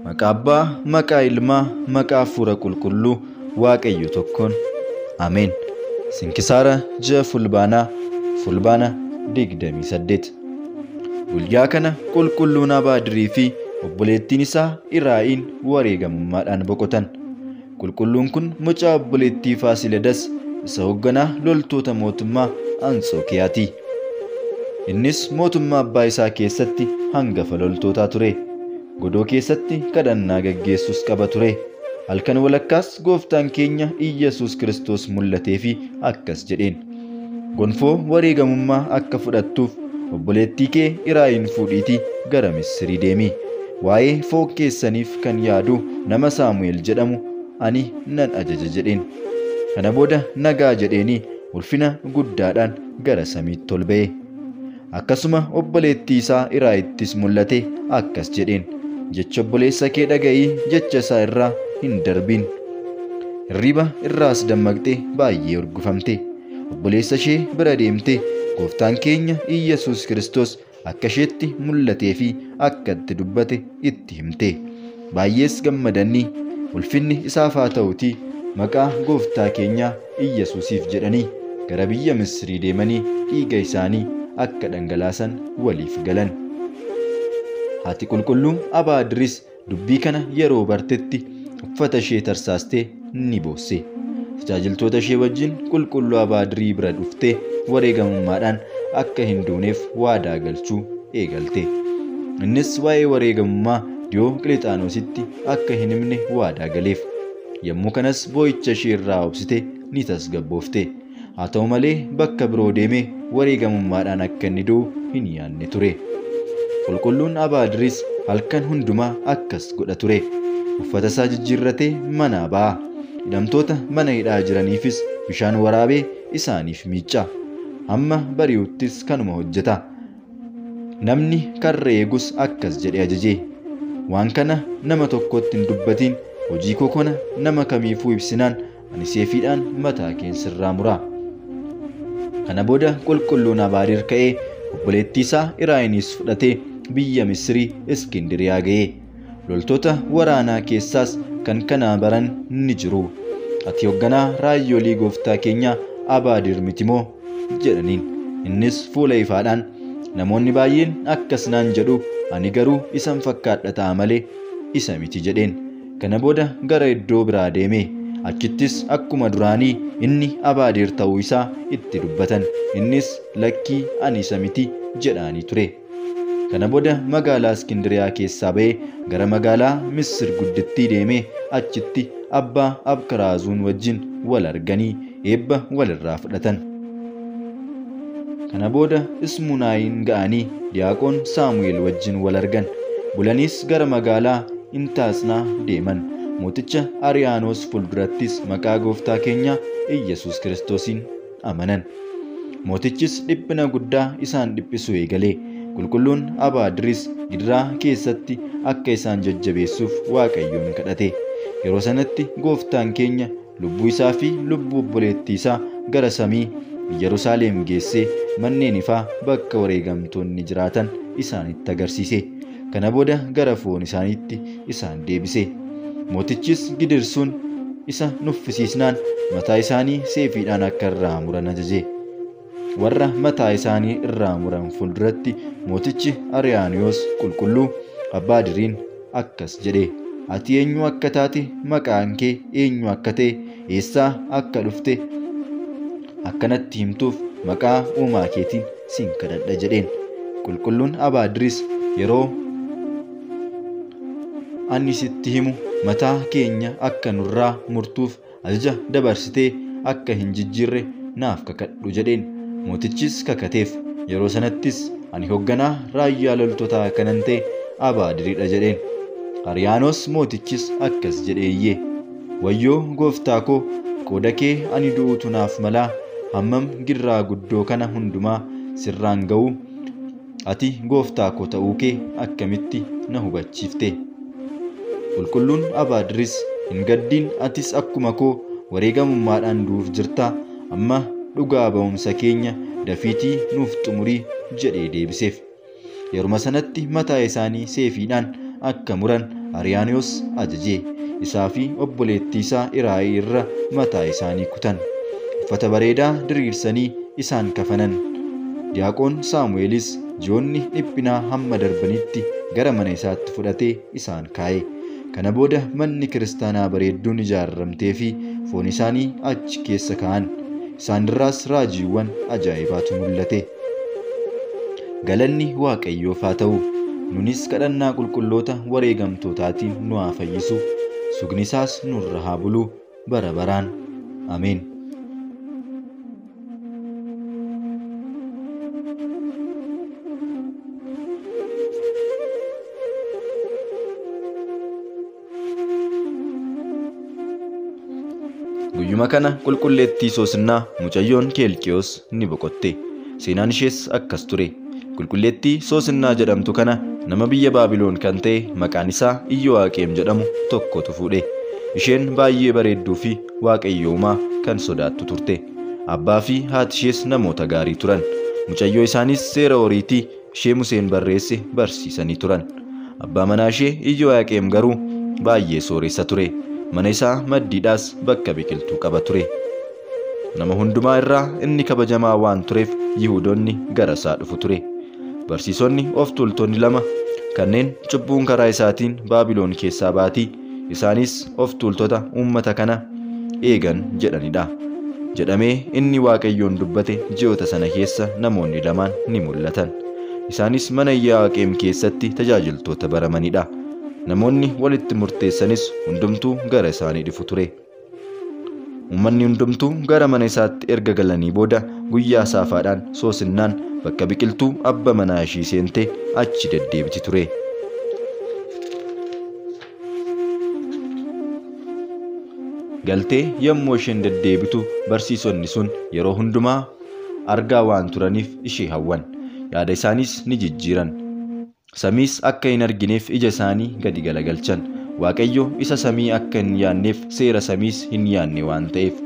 Maqaa Abbaa, maqaa Ilmaa, maqaa Hafuura Qulqulluu, Waaqayyo tokkoon. Ameen. Sinkisaara ji'a Fulbaanaa, Fulbaana 28. Guyyaa kana qulqulluun Abaadirii fi obboleettiin isaa Iraa'iin wareegamummaadhaan boqotan. Qulqulluun kun mucaa obboleettii Faasiladas isa hoogganaa loltoota mootummaa Anxookiyaati. Innis mootummaa abbaa isaa keessatti hangafa loltootaa ture. Godoo keessatti kadhannaa gaggeessus qaba ture. Halkan walakkaas gooftaan keenya Iyyasuus Kiristoos mul'atee fi akkas jedheen. Gonfoo wareegamummaa akka fudhattuuf obboleettii kee Iraayin fuudhiitii gara Misirii deemi. Waa'ee foon keessaniif kan yaadu nama Saamu'eel jedhamu ani nan ajaja jedheen. Kana booda nagaa jedheenii ulfina guddaadhaan gara samiitti ol ba'e. Akkasuma obboleettii isaa Iraayittis mul'ate akkas jedheen. Jecha obboleessa kee dhaga'ii jecha isaa irraa hin darbin. Hirriba irraas dammaqxee baay'ee urgufamte. Obboleessa ishee bira deemte gooftaan keenya Iyyasuus Kiristoos akka isheetti mul'atee fi akka itti dubbate itti himte. Baay'ees gammadanii ulfinni isaaf haa ta'uutii maqaa gooftaa keenyaa Iyyasuusiif jedhanii gara biyya Misirii deemanii dhiiga isaanii akka dhangalaasan waliif galan. Haati qulqulluu Abaadiris dubbii kana yeroo bartetti uffata ishee tarsaastee ni boosse. Tajaajiltoota ishee wajjin qulqulluu Abaadirii bira dhuftee wareegamummaadhaan akka hin duuneef waadaa galchuu eegalte. Innis waa'ee wareegamummaa Diyooqilexaanoositti akka hin himne waadaa galeef. Yommuu kanas boo'icha ishee irraa obsite ni tasgabboofte. Haa ta'u malee bakka biroo deemee wareegamummaadhaan akka inni du'u hin yaadne ture. Qulqulluun Abaadiris halkan hundumaa akkas godha ture. Uffata isaa jijjiirratee manaa ba'a. Hidhamtoota mana hidhaa jiraniifis bishaan waraabee isaaniif miicca. Hamma bari'uttis kanuma hojjeta. Namni karra eegus akkas jedhee ajaje. Waan kana nama tokkotti hin dubbatin, hojii koo kana nama kamiifuu ibsinaan ani seefiidhaan mataa kee sirraa mura. Kana booda qulqulluun Abaadir ka'ee obboleettii isaa Iraayinis fudhatee biyya Misirii Iskindiriyaa ga'e. Loltoota waraanaa keessaas kan kana baran ni jiru. Ati hoogganaa raayyoolii gooftaa keenyaa Abaadir miti moo? jedhaniin. Innis fuula ifaadhaan namoonni baay'een akkas naan jedhu, ani garuu isan fakkaadha ta'a malee isa miti jedheen. Kana booda gara iddoo biraa deeme. Achittis akkuma duraanii inni Abaadir ta'uu isaa itti dubbatan. Innis lakkii ani isa miti jedhaanii ture. Kana booda magaalaa Iskindiriyaa keessaa ba'ee gara magaalaa Misir guddittii deemee achitti abbaa Abkaraazuun wajjin wal arganii eebba walirraa fudhatan. Kana booda Ismunaayin ga'anii Diyaaqoon Saamu'eel wajjin wal argan. Bulaniis gara magaalaa Intaasnaa deeman. Mooticha Ariyaanoos fuuldurattis maqaa gooftaa keenya Iyyasuus Kiristoosiin amanan. Mootichis dhiphina guddaa isaan dhiphisuu eegalee. Qulqulluun Abaadiris gidiraa keessatti akka isaan jajjabeessuuf Waaqayyoon kadhate. Yeroo sanatti gooftaan keenya lubbuu isaa fi lubbuu obboleettii isaa gara samii Yerusaalem geessee manneen ifaa bakka wareegamtoonni jiraatan isaanitti agarsiise. Kana booda gara foon isaaniitti isaan deebise. Mootichis gidirsuun isa nuffisiisnaan mataa isaanii seefiidhaan akka irraa muran ajaje. Warra mataa isaanii irraa muran fuulduratti mootichi Ariyaaniyoos qulqulluu Abaadiriin akkas jedhe. Ati eenyu akka taate, maqaan kee eenyu akka ta'e, eessaa akka dhufte akkanatti himtuuf maqaa uumaa keetiin siin kadhadha jedheen. Qulqulluun Abaadiris yeroo ani sitti himu Mataa keenya akka nurraa murtuuf ajaja dabarsitee akka hin jijjiirre naaf kakadhu jedheen. Mootichis kakateef. Yeroo sanattis ani hoogganaa raayyaa loltootaa kanan ta'e Abaadiriidha jedheen. Ariyaanos mootichis akkas jedhee iyye. Wayyoo gooftaa koo, qooda kee ani du'uutu naaf malaa. Hammam girraa guddoo kana hundumaa sirraan ga'uu? Ati gooftaa koo ta'uu kee akkamitti na hubachiifte? Qulqulluun Abaadiris hin gaddiin, atis akkuma koo wareegamummaadhaan du'uuf jirta. Amma dhugaa ba'umsa keenya dafiitii nuuf xumurii jedhee deebiseef. Yeruma sanatti mataa isaanii seefiidhaan akka muran Ariyaaniyoos ajaje. Isaa fi obboleettii isaa Iraayii irra mataa isaanii kutan. Uffata bareedaa diriirsanii isaan kafanan. Diyaaqoon Saamu'eelis ji'oonni dhiphinaa hamma darbanitti gara mana isaatti fudhatee isaan kaa'e. Kana booda manni kiristaanaa bareedduun ijaaramtee fi foon isaanii achi keessa kaa'an. Isaan irraas raajiiwwan ajaa'ibaatu mul'ate. Galanni Waaqayyoof haa ta'u. Nunis kadhannaa qulqulloota wareegamtootaatiin nu haa fayyisu. Sugni isaas nurra haa bulu bara baraan. Ameen. Guyyuma kana qulqulleettii Soosinnaa mucayyoon Keelqiyoos ni boqotte. Seenaan ishees akkas ture. Qulqulleettii Soosinnaa jedhamtu kana nama biyya Baabiloon kan ta'e maqaan isaa Iyyoo'aaqeem jedhamu tokkotu fuudhe. Isheen baay'ee bareedduu fi waaqayyoomaa kan sodaattu turte. Abbaa fi haati ishees namoota gaarii turan. Mucayyoo isaanis seera horiitii ishee Museen barreesse barsiisanii turan. Abbaa manaa ishee Iyyoo'aaqeem garuu baay'ee sooressa ture. Mana isaa maddiidhaas bakka biqiltuu qaba ture. Nama hundumaa irraa inni kabajamaa waan tureef Yihuudoonni gara isaa dhufu ture. Barsiisonni of tuultonni lama kanneen cubbuun karaa isaatiin Baabiloon keessaa baatii isaanis of tuultota uummata kana eegan jedhanidha. Jedhamee inni Waaqayyoon dubbate ji'oota sana keessa namoonni lamaan ni mul'atan. Isaanis mana Iyyoo'aaqeem keessatti tajaajiltoota baramanidha. Namoonni walitti murteessanis hundumtuu gara isaanii dhufu ture. Uummanni hundumtuu gara mana isaatti erga galanii booda guyyaa saafaadhaan Soosinnaan bakka biqiltuu abba manaa ishii seentee achi deddeebiti ture. Galtee yommuu isheen deddeebitu barsiisonni sun yeroo hundumaa argaa waan turaniif ishee hawwan. Yaada isaaniis ni jijjiiran. Samiis akka hin argineef ija isaanii gadi galagalchan. Waaqayyo isa samii akka hin yaanneef seera samiis hin yaanne waan ta'eef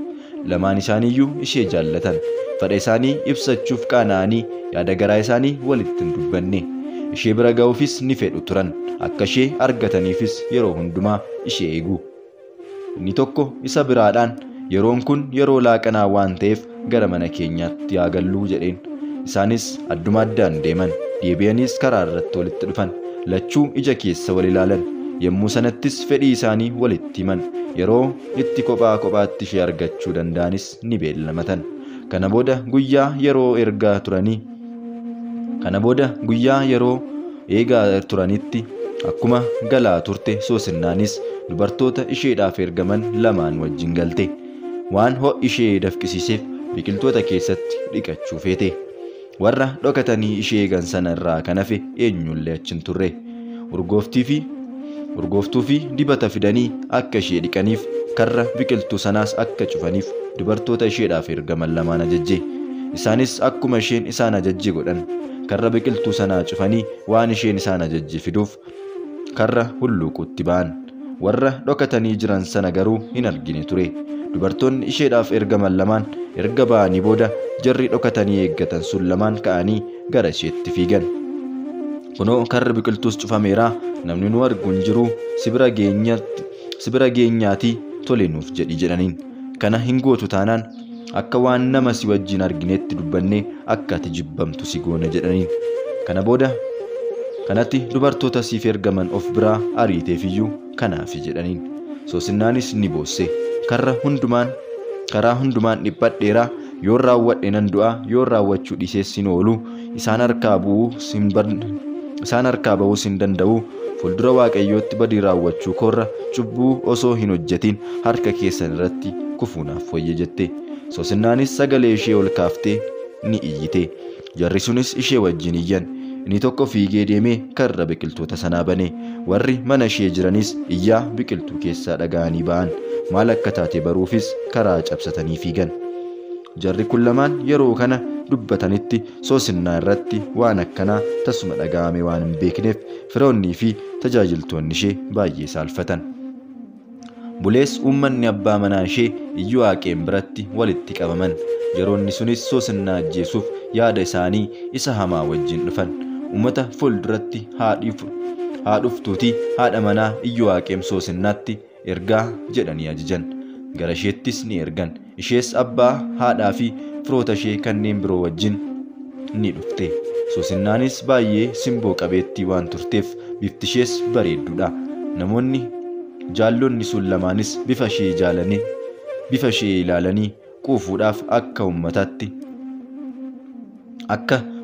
lamaan isaaniiyyuu ishee jaallatan. Fedha isaanii ibsachuuf qaana'anii yaada garaa isaanii walitti hin dubbanne. Ishee bira ga'uufis ni fedhu turan. Akka ishee argataniifis yeroo hundumaa ishee eegu. Inni tokko isa biraadhaan yeroon kun yeroo laaqanaa waan ta'eef gara mana keenyaatti haa galluu jedheen. Isaanis adduma addaan deeman. Deebi'aniis karaa irratti walitti dhufan. Lachuu ija keessa wal ilaalan. Yommuu sanattis fedhii isaanii walitti himan. Yeroo itti kophaa kophaatti ishee argachuu danda'anis ni beellamatan. Kana booda guyyaa yeroo ergaa turanii Kana booda guyyaa yeroo eegaa turanitti akkuma galaa turte Soosinnaanis dubartoota isheedhaaf ergaman lamaan wajjin galte. Waan ho'i ishee dafqisiiseef biqiltoota keessatti dhiqachuu feete. Warra dhokatanii ishee eegan sana irraa kan hafe eenyullee achi hin turre. Urgooftuu fi dibata fidanii akka ishee dhiqaniif karra biqiltuu sanaas akka cufaniif dubartoota isheedhaaf ergaman lamaan ajajje. Isaanis akkuma isheen isaan ajajje godhan. Karra biqiltuu sanaa cufanii waan isheen isaan ajajje fiduuf karra hulluuquutti ba'an. Warra dhokatanii jiran sana garuu hin argine ture. Dubartoonni isheedhaaf ergaman lamaan erga ba'anii booda jarri dhokatanii eeggatan sun lamaan ka'anii gara isheetti fiigan. Kunoo karri biqiltuus cufameera, namni nu argu hin jiru, si bira geenyaatii tole nuuf jedhi jedhaniin. Kana hin gootu taanaan akka waan nama si wajjin arginetti dubbannee akka ati jibbamtu si goona jedhaniin. Kana booda kanatti dubartoota siif ergaman of biraa ariiteefiyyuu kanaafi jedhaniin. Soosinnaanis ni boosse. Karaa hundumaan dhiphadheera, yoon raawwadhe nan du'a, yoon raawwachuu dhiisees hin oolu, isaan harkaa ba'uus hin danda'u, Fuuldura Waaqayyootti badii raawwachuu koorra cubbuu osoo hin hojjetin harka keessan irratti kufuu naaf wayya jette. Soosinnaanis sagalee ishee ol kaaftee ni iyyite. Jarri sunis ishee wajjin iyyan. Inni tokko fiigee deemee karra biqiltoota sanaa bane. Warri mana ishee jiranis iyyaa biqiltuu keessaa dhaga'anii ba'an. Maal akka taate baruufis karaa cabsatanii fiigan. Jarri kun lamaan yeroo kana dubbatanitti Soosinnaa irratti waan akkanaa tasuma dhaga'ame waan hin beekneef firoonnii fi tajaajiltoonni ishee baay'ee saalfatan. Bulees uummanni abbaa manaa ishee Iyyoo'aaqeem biratti walitti qabaman. Yeroonni sunis Soosinnaa ajjeesuuf yaada isaanii isa hamaa wajjin dhufan. Uummata fuulduratti haa dhuftuutii haadha manaa Iyyoo'aaqeem Soosinnaatti ergaa jedhanii ajajan. Gara isheettis ni ergan. Ishees abbaa, haadhaa fi firoota ishee kanneen biroo wajjin ni dhufte. Soosinnaanis baay'ee simboo qabeettii waan turteef bifti ishees bareedduudha. Namoonni jaallonni sun lamaanis bifa ishee ilaalanii quufuudhaaf akka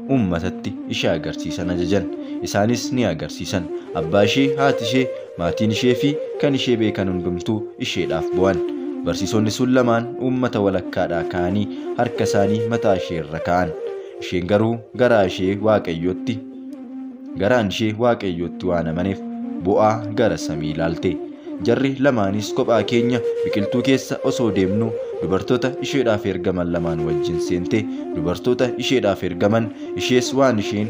uummatatti ishee agarsiisan ajajan. Isaanis ni agarsiisan. Abbaa ishee, haati ishee, maatiin ishee fi kan ishee beekan hundumtuu isheedhaaf bo'an. Barsiisonni sun lamaan uummata walakkaadhaa ka'anii harka isaanii mataa ishee irra kaa'an. Isheen garuu garaan ishee Waaqayyootti waan amaneef bu'aa gara samii ilaalte. Jarri lamaanis kophaa keenya biqiltuu keessa osoo deemnu dubartoota isheedhaaf ergaman lamaan wajjin seente. Dubartoota isheedhaaf ergaman ishees waan isheen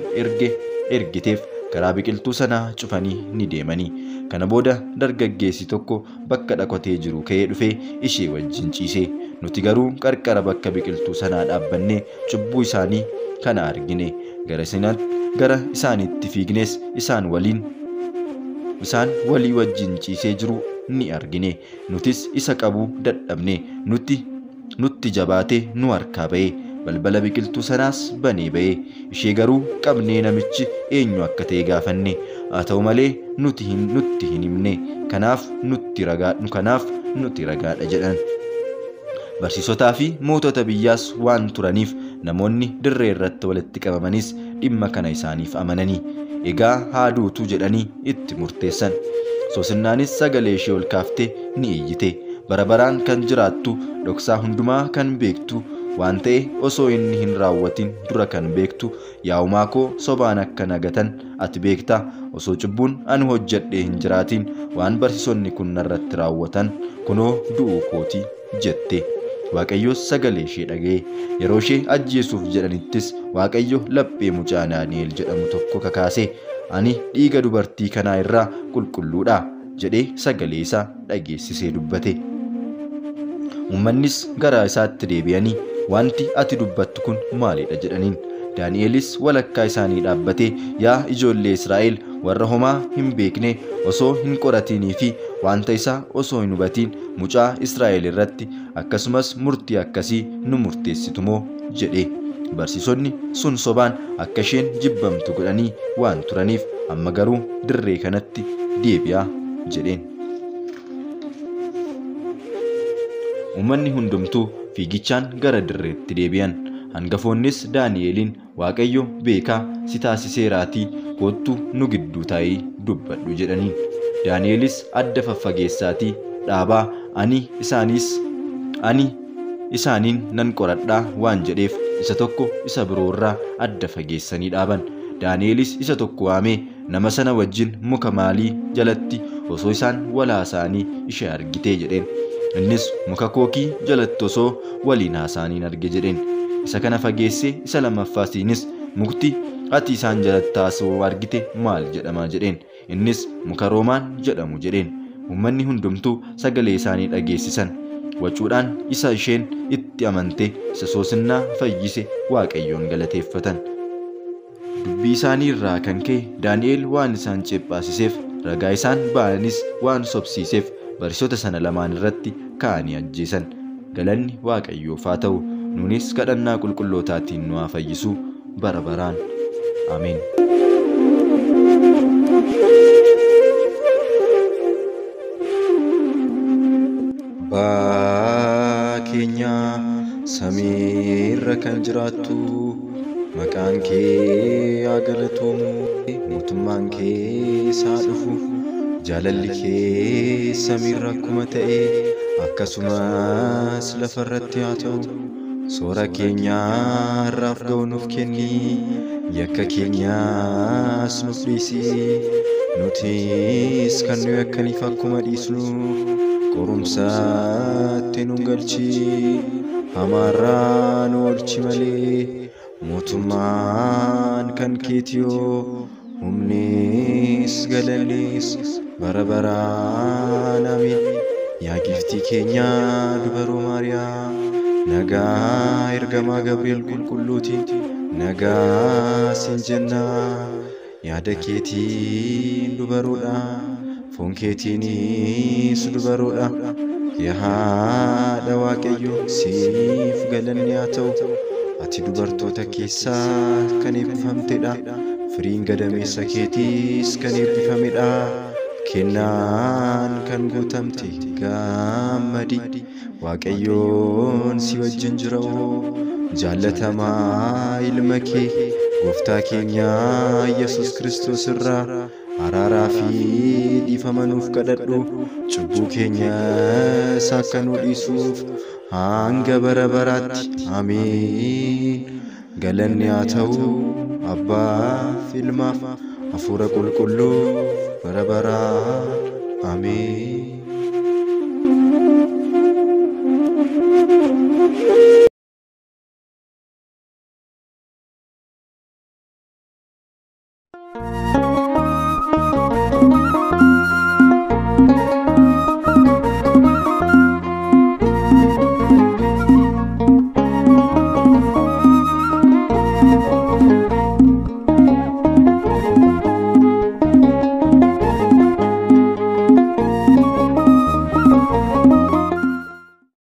ergiteef karaa biqiltuu sanaa cufanii ni deemanii. Kana booda dargaggeessi tokko bakka dhokatee jiru ka'ee dhufee ishee wajjin ciise. Nuti garuu qarqara bakka biqiltuu sanaa dhaabbannee cubbuu isaanii kana argine. Gara isaaniitti fiignes isaan walii wajjin ciisee jiru ni argine. Nutis isa qabuu dadhabne. Nutti jabaatee nu harkaa ba'e. Balbala biqiltuu sanaas banee ba'e. Ishee garuu qabnee namichi eenyu akka ta'e gaafanne. Haa ta'u malee nutti hin himne. Kanaaf nutti ragaadha jedhan. Barsiisotaa fi mootota biyyaas waan turaniif namoonni dirree irratti walitti qabamanis dhimma kana isaaniif amananii. Egaa haa duutu jedhanii itti murteessan. Soosinnaanis sagalee ishee ol kaaftee ni iyyite. Bara baraan kan jiraattu, dhoksaa hundumaa kan beektu, waan ta'e osoo inni hin raawwatin dura kan beektu, yaa uumaa koo sobaan akka nagatan ati beekta. Osoo cubbuun ani hojjedhee hin jiraatin waan barsiisonni kun narratti raawwatan kunoo du'uu kootii jette. Waaqayyos sagalee ishee dhaga'e. Yeroo ishee ajjeesuuf jedhanittis Waaqayyo laphee mucaa Daani'el jedhamu tokko kakaase. Ani dhiiga dubartii kanaa irraa qulqulluudha jedhee sagalee isaa dhageessisee dubbate. Uummannis gara isaatti deebi'anii wanti ati dubbattu kun maalidha jedhaniin. Daani'elis walakkaa isaanii dhaabbatee, yaa ijoollee Israa'el warra homaa hin beekne osoo hin qoratinii fi wanta isaa osoo hin hubatin mucaa Israa'el irratti akkasumas murtii akkasii nu murteessitu moo jedhe. Barsiisonni sun sobaan akka isheen jibbamtu godhanii waan turaniif amma garuu dirree kanatti deebi'aa jedheen. Uummanni hundumtuu fiigichaan gara dirreetti deebi'an. Hangafoonnis Daani'eliin, Waaqayyo beekaa si taasiseeraatii kottu nu gidduu taa'ii dubbadhu jedhaniin. Daani'elis adda faffageessaatii dhaabaa ani isaaniin nan qoradhaa waan jedheef isa tokko isa biroorraa adda fageessanii dhaaban. Daani'elis isa tokko waamee nama sana wajjin muka maalii jalatti osoo isaan wal haasa'anii ishee argitee jedheen. Innis muka kookii jalatti osoo waliin haasa'aniin arge jedheen. Isa kana fageessee isa lammaffaasiinis mukti ati isaan jalatti haasa'uu argite maal jedhama jedheen. Innis muka roomaan jedhamu jedheen. Uummanni hundumtuu sagalee isaanii dhageessisan. Wacuudhaan isa isheen itti amante isa Soosinnaa fayyise Waaqayyoon galateeffatan. Dubbii isaanii irraa kan ka'e Daani'el waan isaan ceephaasiseef, ragaa isaan ba'anis waan sobsiiseef barsiisota sana lamaan irratti ka'anii ajjeesan. Galanni Waaqayyoof haa ta'u. Nunis kadhannaa qulqullootaatiin nu haa fayyisu bara baraan. Ameen. Abbaa keenya samiirra kan jiraattu, Maqaan kee haa galatoomu, mootummaan kee haa dhufu, jaalalli kee samiirra akkuma ta'e akkasumas lafarratti haa ta'u. Soora keenya har'aaf ga'u nuuf kenni, yakka keenyas nuuf dhiisi, nutis kan nu yakkaniif akkuma dhiisnu, qorumsaatti nu hin galchin, hamaarraa nu oolchi malee. Mootummaan kan keetiyoo, humnis galannis bara baraan ameen. Yaa giiftii keenya dubaroo Maariyaam, nagaa ergamaa Gabri'eel qulqulluutiin nagaa siin jenna. Yaada keetiin dubaroodha, foon keetiinis dubaroodha. Yaa haadha Waaqayyoo, siif galanni haa ta'u. Ati dubartoota keessaa kan eebbifamtedha. Firiin gadameessa keetiis kan eebbifamedha. Kennaan kan guutamte gammadi. Waaqayyoon si wajjin jira oo. Jaallatamaa ilma kee gooftaa keenya Yesuus Kiristoos irraa araaraa fi dhiifama nuuf kadhadhu. Cubbuu keenyas akka nu dhiisuuf hanga bara baraatti ameen. Galanni haa ta'u Abbaaf, Ilmaaf, Hafuura Qulqulluu bara baraa ameen.